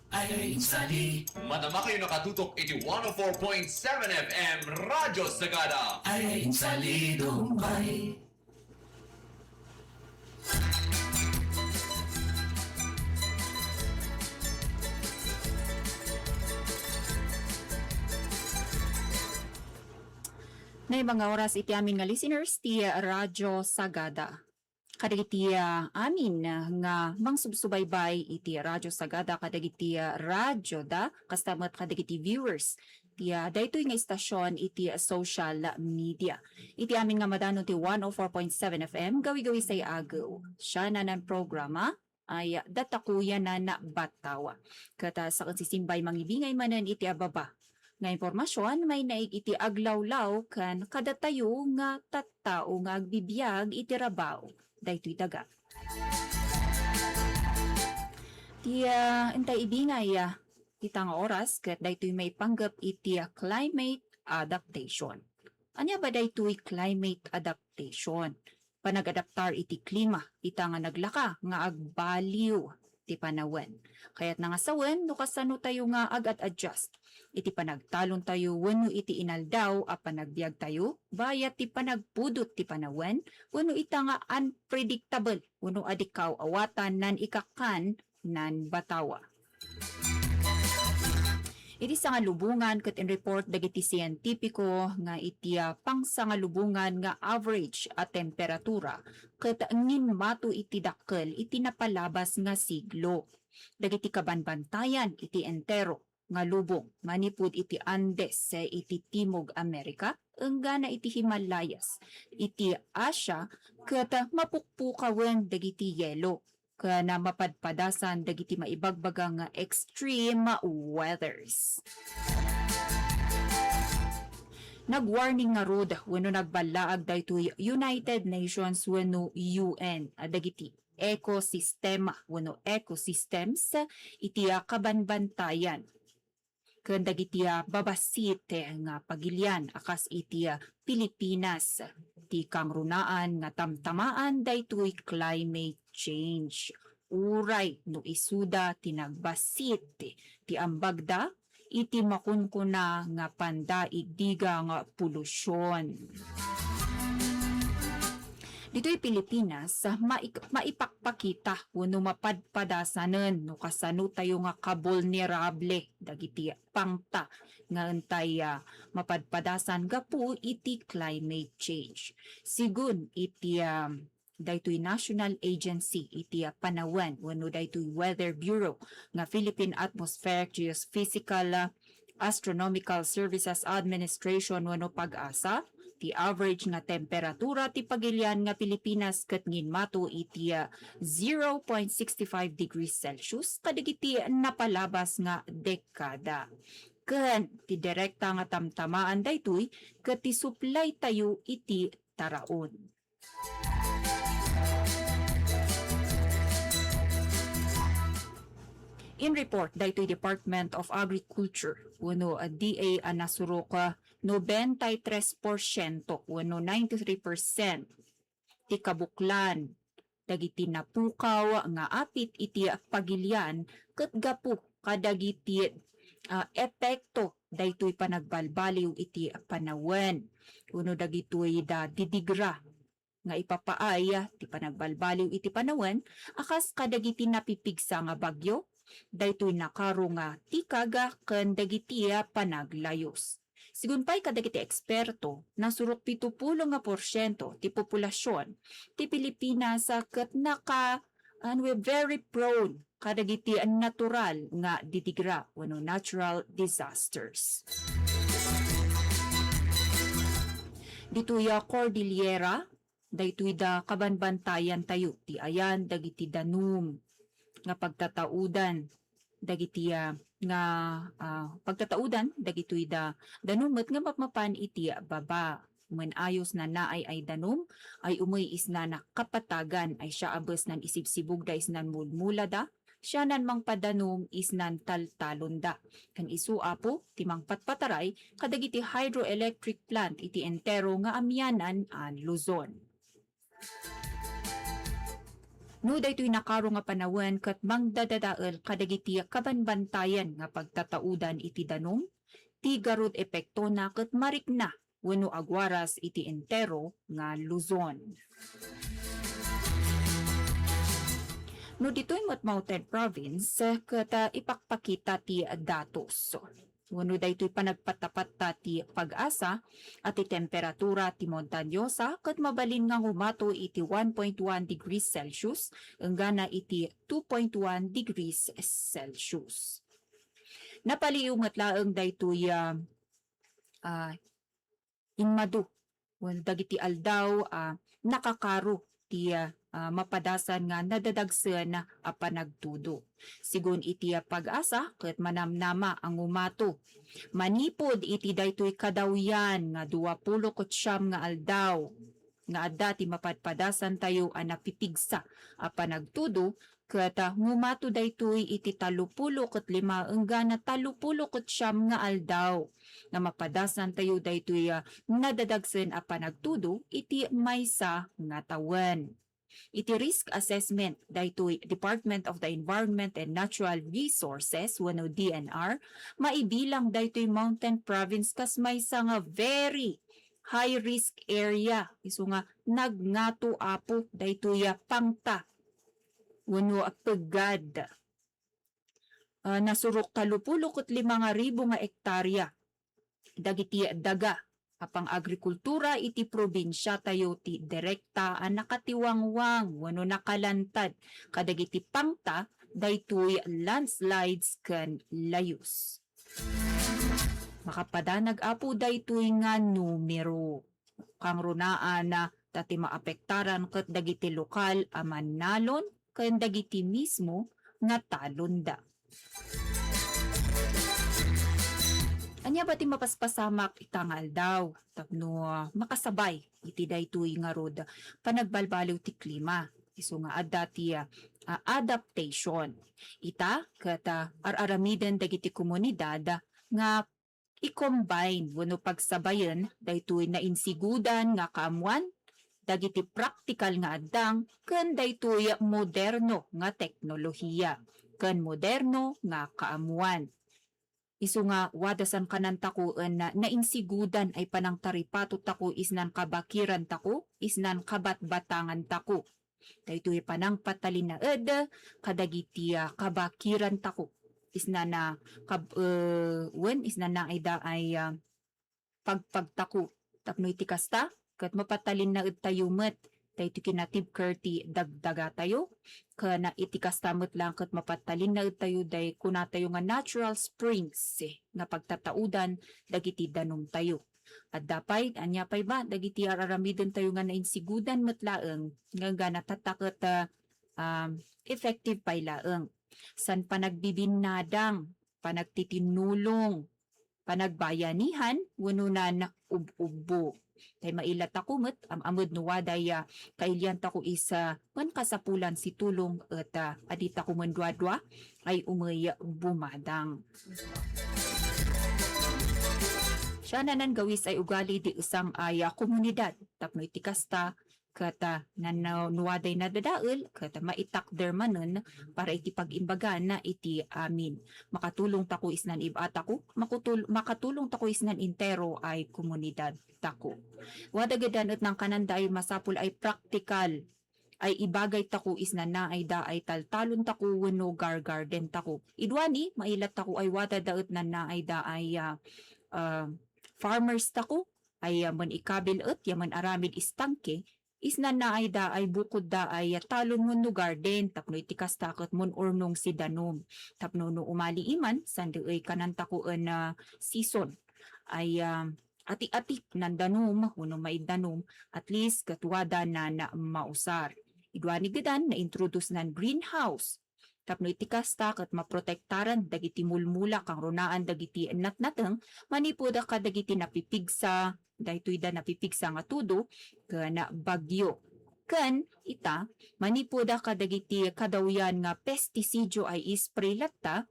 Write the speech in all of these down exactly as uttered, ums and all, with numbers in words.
Ay, ay, insali. Madama kayo nakatutok iti one oh four point seven F M Radyo Sagada. Ay, ay, insali, dumbay. Nay, mga oras iti amin nga listeners ti Radyo Sagada. Kadagiti, ah, amin, ah, nga mangsubsubaybay iti Radyo Sagada, kadagiti, ah, radyo da, kasta met kadagiti viewers ti, ah, daytoy nga istasyon iti, ah, social media. Iti amin nga madanon ti one oh four point seven F M, gawi-gawi say agew. Siya nanan programa, ay, ah, datakuyanan batawa. Ket, ah, saken sisimbay mangibingay manen iti ababa nga impormasyon, may naig iti aglawlaw ken kadatayo nga tattao nga agbibiag iti rabaw daytoy daga. Ti, ah, intay ibingay, ah, ita nga oras ket daytoy maipanggep iti, ah, climate adaptation. Ania ba daytoy climate adaptation? Panagadaptar iti klima ita nga naglaka nga agbaliw ti panawen. Kayatna nga sawen no kasano tayo nga agad-adjust iti panagtalon tayo wenno iti inaldaw a panagbiag tayo, bayat ti panagpudot ti panawen wenno ita nga unpredictable wenno adi kaaw-awatan nan ikakan nan batawa. Iti sangalubongan ket inreport dagiti sientipiko nga iti, ah, pangsangalubongan nga average a temperatura ket nginmato iti dakkel iti napalabas nga siglo. Dagiti kabanbantayan iti entero nga lubong manipud iti Andes, eh, iti Timog Amerika, enggana iti Himalayas, iti Asia, ket mapukpukawen dagiti yelo ken mapadpadasan dagiti maibagbaga nga extreme weathers. Nagwarning ngarud wenno nagballaag daytoy United Nations wenno U N a dagiti ekosistema wenno ecosystems iti, ah, kabanbantayan ken dagiti, ah, babassit, eh, nga pagilian a kas iti, ah, Pilipinas. Ti kangrunaan nga tamtamaan daytoy climate change. Uray no isuda ti nagbassit ti ambagda iti makunkuna nga pandaigdiga nga polusion. Ditoy Pilipinas, maik-, maipakpakita wenno mapadpadasanen no kasano tayo nga kabulnerable dagiti pangta nga entay, ah, mapadpadasan gapu iti climate change. Sigun iti, ah, daytoy National Agency iti, ah, Panawen wenno daytoy Weather Bureau nga Philippine Atmospheric Geophysical, ah, Astronomical Services Administration wenno PAGASA, ti average nga temperatura ti pagilian nga Pilipinas ket nginmato iti, ah, zero point six five degrees Celsius kadagiti napalabas nga dekada. Ken ti direkta nga tamtamaan daytoy ket ti supply tayo iti taraon. In report daytoy Department of Agriculture wenno D A a nasurok, ah, nobenta y tres porsiento wenno ninety-three percent ti kabuklan dagiti napukaw nga apit iti pagilian ket gapu kadagiti, ah, epekto daytoy panagbalbaliw iti panawen wenno dagitoy da didigra nga ipapaay ti panagbalbaliw iti panawen a kas kadagiti napipigsa nga bagyo, daytoy nakaro nga tikag ken dagiti panaglayus. Sigun pay kadagiti eksperto, nasurok pito pulo nga porsiento ti populasion ti Pilipinas ket naka-, and we're very prone kadagiti natural nga didigra wenno natural disasters. Ditoy a Cordillera, daytoy da kabanbantayan tayo ti ayan dagiti danum nga pagtataudan dagiti, ah, nga, ah, pagtataudan dagitoy da danum met nga mapmapan iti baba. Men-ayos na naay ay danum ay umay isna na kapatagan ay siya a bes nan isibsibugda isnan mulmulada, sianan mangpadanum isnan taltalonda. Ken isu, Apo, ti mangpatpataray kadagiti hydroelectric plant iti entero nga amianan a Luzon. No daytoy nakaro nga panawen ket mangdadadael kadagiti kabanbantayan nga pagtataudan iti danum, ti garud epektona ket marikna wenno agwaras iti entero nga Luzon. No ditoy met Mountain Province, ket, ah, ipakpakita ti datos. Wenno daytoy panagpatapatta ti PAGASA a ti temperatura ti Montañosa ket mabalin nga ngumato iti one point one degrees Celsius enggana iti two point one degrees Celsius. Napaliiw met laeng daytoy, ah, ah, immadu wenno dagiti aldaw a nakakaro ti, ah, mapadasan nga nadadagsen a panagtudo. Sigun iti, ah, PAGASA ket manamnama a ngumato manipud iti daytoy kadawyan nga duapulo ket siam nga aldaw nga adda ti mapadpadasantayo a napipigsa a panagtudo ket, ah, ngumato daytoy iti tallopulo ket lima enggana tallopulo ket siam nga aldaw nga mapadasantayo daytoy, ah, nadadagsen a panagtudo iti maysa nga tawen. Iti risk assessment daytoy Department of the Environment and Natural Resources wenno D N R, maibilang daytoy Mountain Province kas maysa nga very high risk area. Isu nga nagngato apo daytoy, ah, pangta wenno, ah, peggad. Ah, nasurok tallopulo ket lima nga ribu nga ektarya dagiti daga a pang-agrikultura iti probinsiatayo ti direkta a nakatiwangwang wenno nakalantad kadagiti pangta daytoy landslides ken layus. Makapadanag apo daytoy nga numero. Kangrunaan ta ti maapektaran ket dagiti lokal a mannalon ken dagiti mismo nga talonda. Ania ba ti mapaspasamak ita nga aldaw tapno makasabay iti daytoy ngarud panagbalbaliw ti klima? Isu nga adda ti, ah, adaptation. Ita ket, ah, ar-aramiden dagiti komunidad nga i-combine wenno pagsabayen daytoy nainsigudan nga kaammuan dagiti praktikal nga addang ken daytoy moderno nga teknolohiya ken moderno nga kaammuan. Isu nga wada sankanantako en na-, nainsigudan ay panangtaripatotako isnan kabakirantako, isnan kabatbatangantako. Daytoy panangpatalinaed kadagiti, ah, kabakirantako. Isnan a kab-, eh, wen, isnan a ida ay, ah, pagpagtako. Tapno iti kasta, ket mapatalinaedtayo met daytoy kinatibker ti dagdagatayo. Ken iti kasta met laeng ket mapatalinaedtayo day kunatayo nga natural springs, eh, nga pagtataudan dagiti danumtayo. Adda pay, ania pay ba, dagiti ar-aramidentayo nga nainsigudan met laeng, nga, nga natataket, ah, um, effective pay laeng. San panagbibinnadang, panagtitinnulong, panagbayanihan, wenno nan ub-ubbo. Tay maillatako met, am-amed no waday, ah, kailiantako is, ah, mankasapulan situlong et, ah, aditako menduadua ay umey bumadang. Siya nanan gawis ay ugali di esang ay, ah, komunidad. Tapno iti kasta, ket, ah, nan-, no waday nadadael, ket maitakder manen para iti pag-imbagan iti amin. Makatulongtako isnan ib-atako, makutul-, makatulongtako isnan entero ay komunidadtako. Wada gadan et nangkananda ay masapul ay praktikal ay ibagaytako isnan naayda ay taltalontako wenno gargardentako. Iduani, mailattako ay wada da et nan naayda ay, ah, ah, farmerstako ay, ah, men ikabil et ya men aramid istangke, isnan naayda ay bukodda ay talon wenno garden tapno iti kasta ket men urnong si danum. Tapno no umali iman, sanda ay kanantako en, ah, season ay, ah, ati-atik nan danum wenno maid danum, at least ket wada nan mausar. Iduani gadan, na-introduce nan greenhouse. Tapno iti kasta ket maprotektaran dagiti mulmula kangrunaan dagiti natnateng manipud kadagiti napipigsa, daytoyda napipigsa nga tudo ken bagyo. Ken ita, manipud kadagiti kadawyan nga pestisidio ay ispray latta,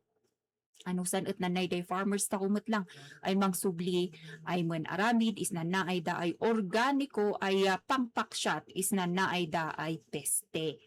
anusan et nanayda ay farmerstako met lang ay mangsubli ay men aramid, isnan naayda ay organiko ay, ah, pangpaksiat, isnan naayda ay peste.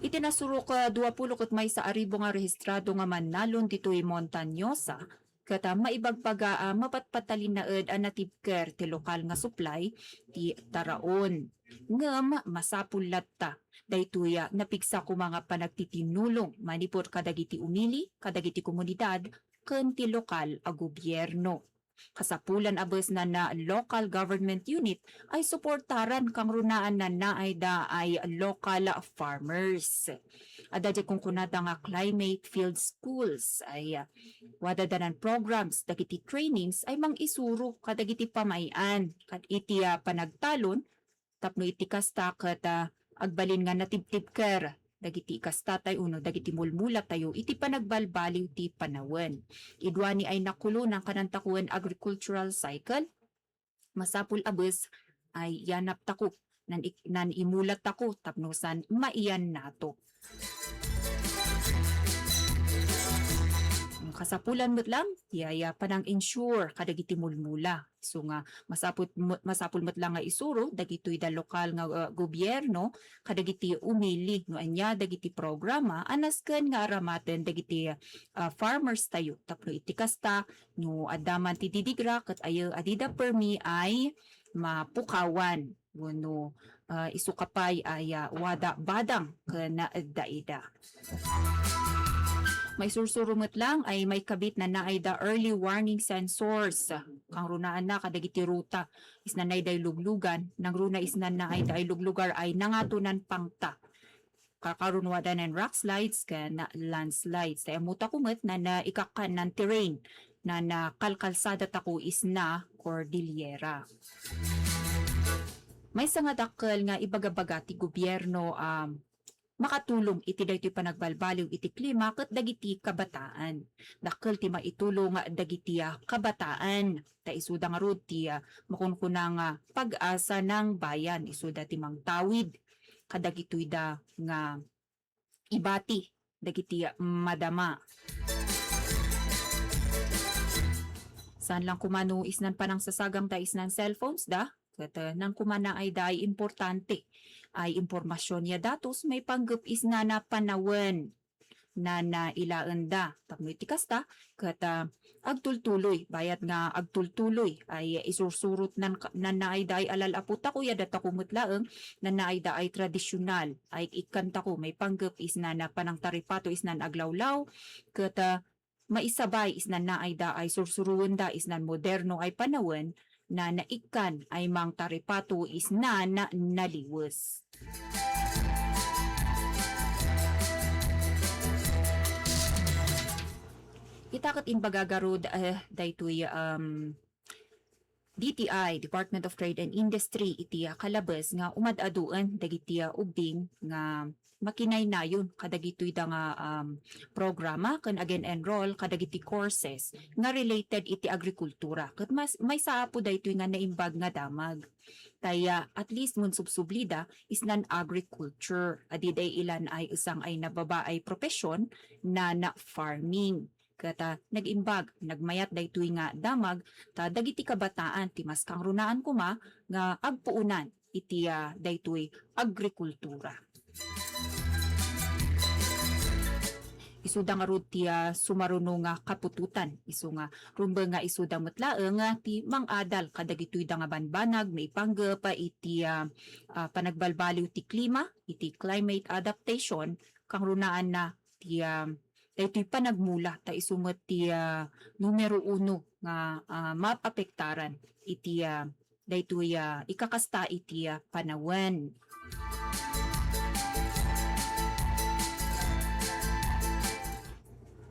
Iti nasurok a duapulo ket maysa a ribu nga rehistrado nga mannalon ditoy Montañosa, ket, ah, maibagbaga a mapatpatalinnaed a natibker ti lokal nga supply ti taraon. Ngem masapul latta daytoy a napigsa koma nga panagtitinulong manipud kadagiti umili, kadagiti komunidad, ken ti lokal a gobierno. Kasapulan a bes nan a local government unit ay suportaran kangrunaanna naayda ay local farmers. Adda diay kunkunada nga climate field schools ay, ah, wada danan programs dagiti trainings ay mangisuro kadagiti pamay-an kad iti, ah, panagtalon tapno iti kasta ket, ah, agbalin nga natibtibker dagiti ikastatayo wenno dagiti mulmulatayo iti panagbalbaliw ti panawen. Iduani ay nakulo nan kanan takuan agricultural cycle. Masapul a bes ay yanaptako, nan ik-, nan imulattako tapno saan maiyannato. Kasapulan met lang, ti aya panang-insure kadagiti mulmula. Isu nga masapul, masapul met lang nga isuro dagitoy da lokal nga, uh, gobierno kadagiti umili no ania dagiti programa a nasken nga aramaten dagiti, uh, farmers tayo. Tapno iti kasta, no adda man ti didigra ket ayo a dida permi ay mapukawan. Wenno, ah, isu ka pay ay, ah, wada badang ken daida. Maisursuro met lang ay maikabit nan naayda early warning sensors. Kangrunaanna kadagiti ruta, isnan naayda ay luglugan, nangruna isnan naayda ay luglugar ay nangatonan pangta. Kakaron wada nan rock slides ken landslides. Tay ammota ko met nan, ah, ikakkan nan terrain, nan, ah, kalkalsada tako isna Cordillera. Maysa nga dakkel nga ibagabaga ti gobierno, um, makatulong iti daytoy panagbalbaliw iti klima ket dagiti kabataan. Dakkel ti maitulong dagiti, ah, kabataan. Ta isuda ngarud ti, ah, makunkuna nga pag-asa ng bayan. Isuda ti mangtawid kadagitoyda nga ibati dagiti madama. Saan lang koma no isnan panangsasagang ta isnan cellphones da, ket, eh, nang koma naayda ay importante ay impormasyon ya datos maipanggep isna na panawen na nailaenda. Tapno iti kasta, ket, ah, agtultuloy, bayat nga agtultuloy ay isursurot nan ka-, nan naayda ay alal-apo tako ya datako met laeng, nan naayda ay tradisyonal ay ikkantako maipanggep isnan a panangtaripato isnan aglawlaw, ket, ah, maisabay isnan naayda ay sursuruenda isnan moderno ay panawen, na naikkan ay mangtaripato isnan naliwes. Ita ket imbaga garud, eh, daytoy, um, D T I, Department of Trade and Industry, iti, ah, kalabes nga umad-adoen dagiti, ah, ubbing nga makinaynayon kadagitoyda nga, um, programa ken agen-enroll kadagiti courses nga related iti agrikultura. Ket mas, maysa apo daytoy nga naimbag nga damag. Tay, ah, at least mun subsublida, isnan agriculture. Adida ilan ay isang ay nababa ay profession na, na farming. Ket, ah, nag-imbag, nagmayat daytoy nga damag, ta dagiti kabataan ti mas kangrunaan koma nga agpuonan iti, ah, daytoy agrikultura. Isuda ngarud ti, ah, sumaruno nga kaputotan. Isu nga rumbeng nga isuda met laeng, ah, ti mangadal kadagitoyda nga banbanag maipanggep, ah, iti, ah, ah, panagbalbaliw ti klima, iti climate adaptation, kangrunaanna ti, ah, daytoy panagmula ta isu met ti, ah, numero uno nga, ah, maapektaran iti, ah, daytoy, ah, ikakasta iti, ah, panawen.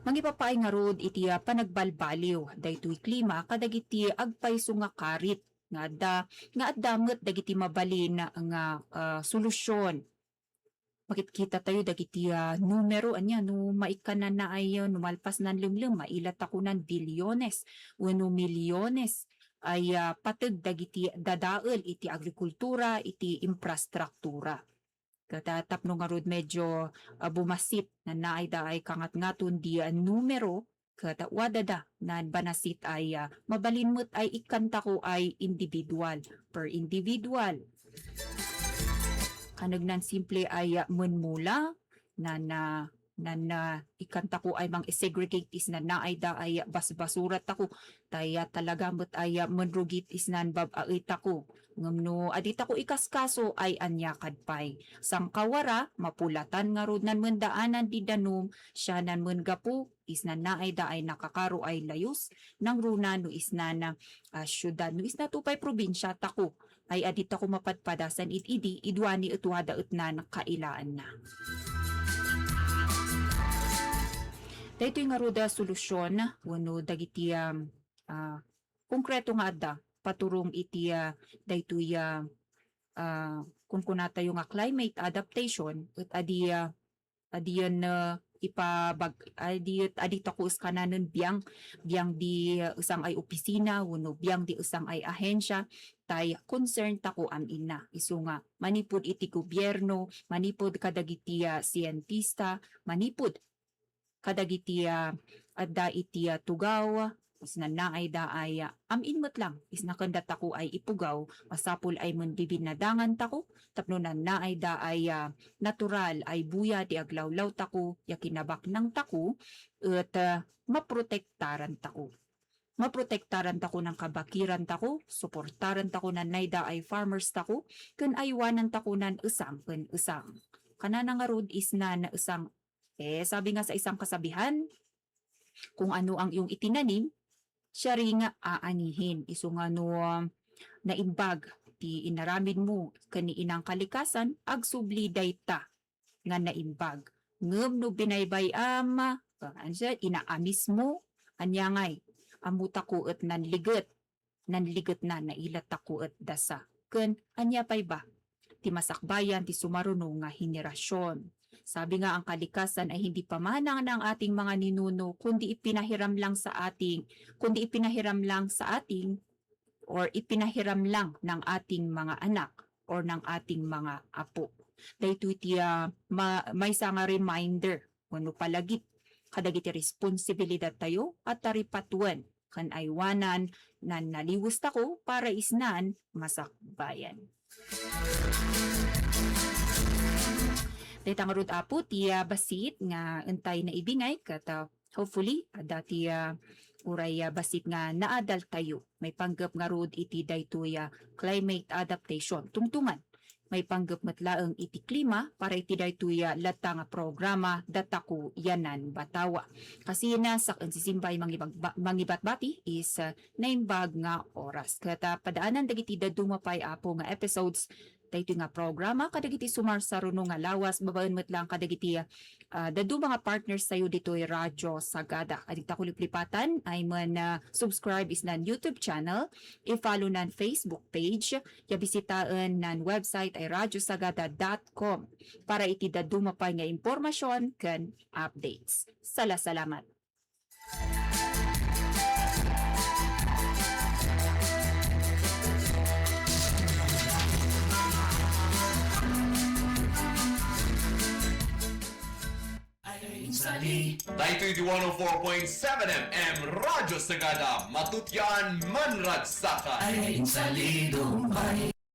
Mangipapaay ngarud iti, ah, panagbalbaliw daytoy klima kadagiti agpayso nga karit nga adda, nga adda met dagiti mabalin nga, ah, solusyon. Makitkita tayo dagiti, ah, numero, ania, no maikkananna ay, ah, no malpas nan lemlem, maila ta kunan bilyones wenno milyones ay, ah, pateg dagiti dadael iti agrikultura, iti infrastruktura. Ket, ah, tapno ngarud medyo, ah, bumasit, nannaayda ay kangatngaton di, ah, numero, ket wadada nan banasit ay, ah, mabalin met ay ikkantako ay individual, per individual. Kanagnan simple ay, ah, menmula, nan, ah, nan, ah, ikkantako ay mang-segregate isnan naayda ay basbasura tako, tay, ah, talaga met ay, ah, menrugit isnan bab-aetako. Ngem no aditako ikaskaso ay ania kad pay? Sangkawara, mapulatan ngarud nan mendaanan di danum, sianan menggapu, isnan naayda ay nakakaro ay layus, nangruna no isnan, ah, siudad, no isna to pay probinsia tako, ay aditako mapadpadasan id idi, iduani et wada et nan kailaanna. Daytoy ngarud a solusion wenno dagiti, um, ah, konkreto nga adda paturong iti, ah, daytoy, ah, ah, kunkunatayo nga climate adaptation, et adi, ah, adian, ah, ipabag-, adi, aditako eskananen biang, biang di, ah, esang ay opisina, wenno biang di esang ay ahensia, tay concern tako am-inna. Isu nga, manipud iti gobierno, manipud kadagiti, ah, sientista, manipud kadagiti, ah, adda iti, ah, tugaw, isnan naayda ay, ah, am-in met lang, isna ken datako ay ipugaw, masapul ay menbibinnadangantako, tapno nan naayda ay, ah, natural ay buya ti aglawlawtako, ya kinabaknangtako, et, ah, maprotektarantako. Maprotektarantako nan kabakirantako, suportarantako nan naayda ay farmers tako, ken aywanantako nan esang ken esang. Kanana ngarud isnan esang, eh, sabi nga sa isang kasabihan, kung ano ang iyong itinanim, siya rin nga aanihin. Isu nga no, um, naimbag ti inaramid mo ken ni inang kalikasan, agsubli dayta nga naimbag. Ngem no binaybay-am, ah, ano siya, inaamis mo, ania ngay, ammotako et nanliget, nanligetna, nailatako et dasa. Ken ania pay ba ti masakbayan ti sumaruno nga henerasyon? Sabi nga, ang kalikasan ay hindi pamanang ng ating mga ninuno, kundi ipinahiram lang sa ating, kundi ipinahiram lang sa ating, or ipinahiram lang ng ating mga anak or ng ating mga apo. Daytoy ti, ah, ma-, maysa nga reminder wenno palagip kadagiti responsibilidad tayo a taripatuen ken aywanan nan naliwes tako para isnan masakbayan. Dayta ngarud, Apo, ti, ah, bassit nga intay naibingay ket, ah, hopefully, adda ti, ah, uray, ah, bassit nga naadaltayo. Maipanggep ngarud iti daytoy, ah, climate adaptation. Tungtungan, maipanggep met laeng iti klima para iti daytoy, ah, latta nga programa, Datako Yanan Batawa. Kasin, sak-, insisimbay mangibagba-, mangibatbati is, ah, naimbag nga oras. Ket, ah, padaanan dagiti dadduma pay, Apo, nga episodes daytoy nga programa kadagiti sumarsaruno nga lawas babaen met lang kadagiti, ah, dadduma nga partners tayo ditoy Radyo Sagada. Adda ta kuliplipatan, ay man, ah, subscribe isnan YouTube channel, i-follow nan Facebook page, ya bisitaen nan website ay radyo sagada dot com para iti dadduma pay nga impormasyon ken updates. Sala-salamat. Ay, insali. Daytoy di one oh four point seven M M Radyo Sagada, matutian, manragsakan. Ay, insali, dumay.